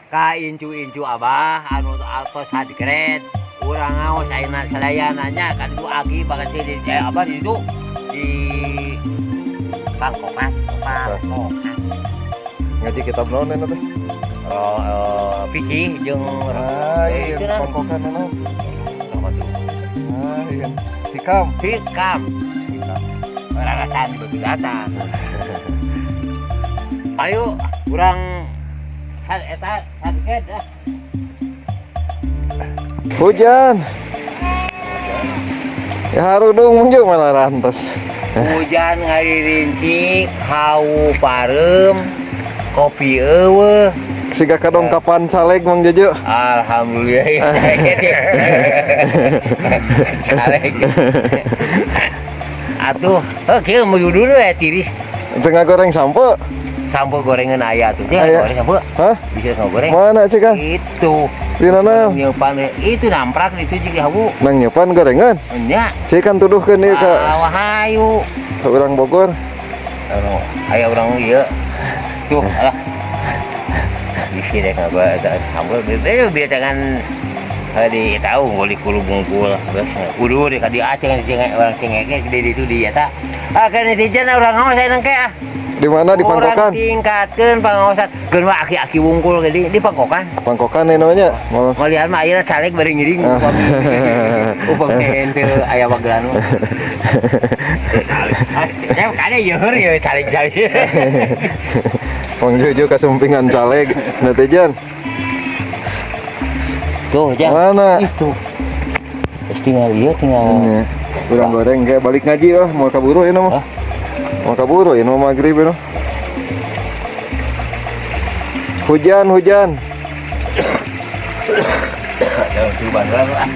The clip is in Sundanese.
Ka incu-incu abah anu atos hadgred. Urang ngaos ayeuna sadayana nya kan itu agi banget sih di apa di itu di Pangkokan, Pangkokan. Ngaji kitab naon eta teh? Oh, fikih jeung Ah, iya, itu nah. Pangkokan naon? Apa tuh? Ah, iya. Hikam. Hikam. Hikam. Rarasan di batu datang. Ayo, urang eta hadgred ah. Hujan. Ya harudung muncul malah rantas. Hujan ngaririntik, hawu pareum, kopi eueuh. Siga kadongkapan caleg, Mang Jojo. Alhamdulillah. Caleg. Atuh, heuh kieu mau dulu ya tiris. Tengah goreng sampo. Sampo gorengan aya tuh. Dia Aya. goreng sampo. Hah? Bisa goreng. Mana cik kan? Itu. Di mana? Nyeupan itu namprak itu juga hawu. Nang nyeupan gorengan. Nya. Cik kan tuduhkeun ieu ka Ah, hayu. Ka urang Bogor. Anu, aya urang ieu. Tuh, alah. Bisi deh ngapa sampo itu biasa kan di tahu boleh kulu bungkul terus kudu di ka di Aceh cengek orang cengek di itu di eta ah kan netizen urang ngaos saya nengke ah. Di mana, di Urang Pangkokan? Tingkatkeun pangaosan geun mah aki-aki wungkul ge di Pangkokan. Pangkokan ini namanya. Mau Melihat mah ayeuna caleg bari ngiring upami upami henteu aya wagelan mah. Ya kade yeuheur ya caleg-caleg. Mang Jojo kasumpingan caleg netizen. Tuh, jang. Mana? Itu. Terus tinggal ieu tinggal Iya. Urang goreng kayak balik ngaji lah, mau kaburu ini mah. Hah? Mau kaburu ini mah maghrib ini. Hujan, hujan. Jalan tuh bantuan ah.